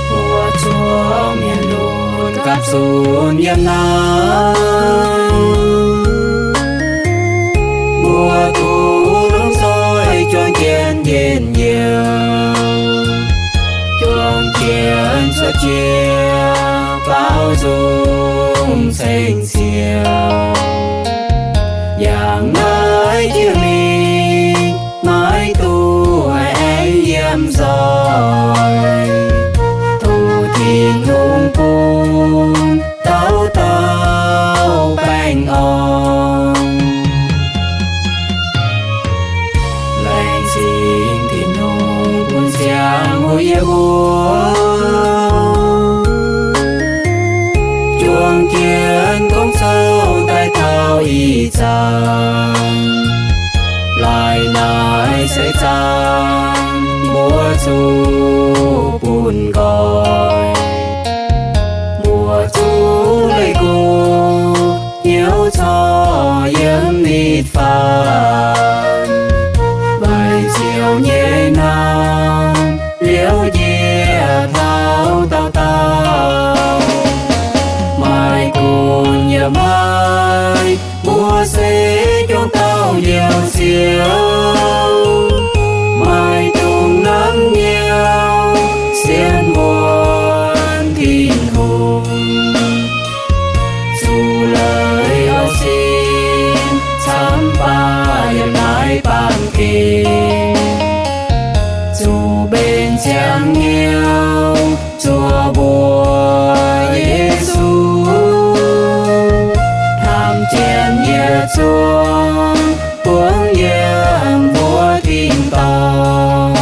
Mbuo zuangx mienh lunx gapv zunc yiem naaiv. Mbuo duqv lomh nzoih juang jienv njien-youh, juang jienv cuotv jiex baaux nzung ceng-ziouc, yangh naaiv jiex mingh maiv duqv aengx yiem nzoih. Tov Tin-Hungh bun dauh dauh baengh orn. Laengz zingh Tin-Hungh bun ziangh hoc yie mbuo juang jienv gong-zoh daaih taux ih zanc. Laih naaiv seix zaangc mbuo zuqc bun nqoi, mbuo zuqc leih gu hnyouv corc yiem nitv faanv. Weic Ziouv nyei naamh liouv njiec taux dauh dauh, maaih gunv yaac maaih. Mbuo se juang dauh njoux Ziouv, maaih dungz namv nyouz sienx wuonx Tin-Hungh. Zuqc leiz oix sin camv baac yiem naaiv baamh gen, zuqc mbenc ziangx nyouz zuoqc mbuox Yesu, hnamv jienv yietc zungv buangv yiem mbuo tin-dorngh.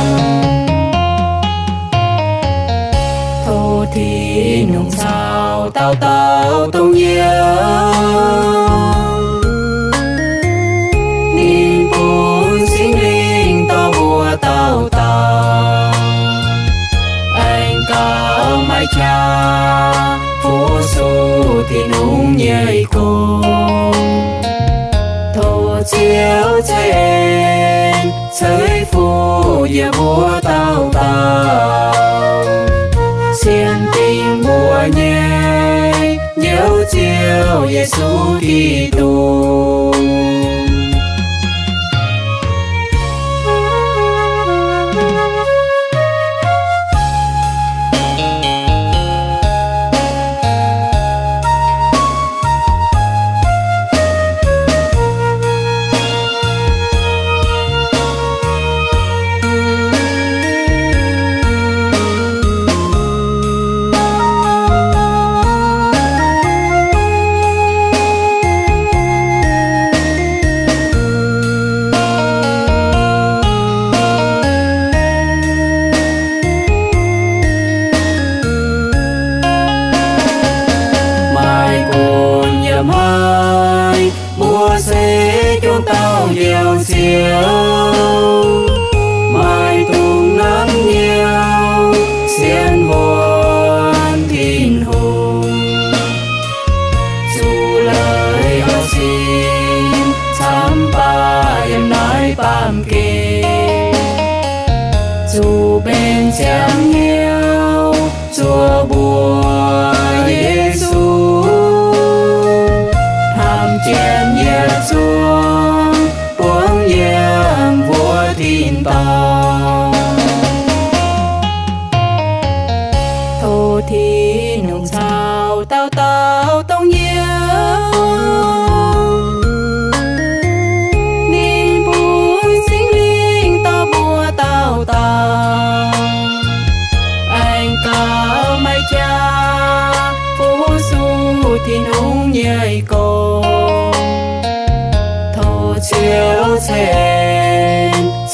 Tov Tin-Hungh caux dauh dauh dongh Yesu, ninh bun Singx Lingh dorh mbuo dauh dauh aengx gauh maaih qaqv fu-sux Tin-Hungh nyei gong. Tov Ziouv ceix en ceix fuqv yie mbuo dauh dauh, sienx dingc mbuo nyei Njoux Ziouv Yesu Giduc. Maaih gunv yaac maaih, mbuo se juang dauh njoux Ziouv, maaih dungz namv nyouz sienx wuonx Tin-Hungh. Zuqc leiz oix sin camv baac yiem naaiv baamh gen, zuqc mbenc ziangx nyouz zuoqc mbuox Yesu, hnamv jienv yietc zungv buangv yiem mbuo tin-dorngh. Tov Tin-Hungh caux dauh dauh dongh Yesu, ninh bun Singx Lingh dorh mbuo dauh dauh aengx gauh maaih qaqv fu-sux Tin-Hungh nyei gong.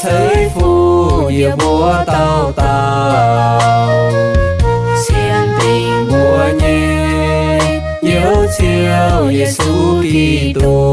ceix fuqv yie mbuo dauh dauh, sienx dingc mbuo nyei Ziouv Yesu Giduc.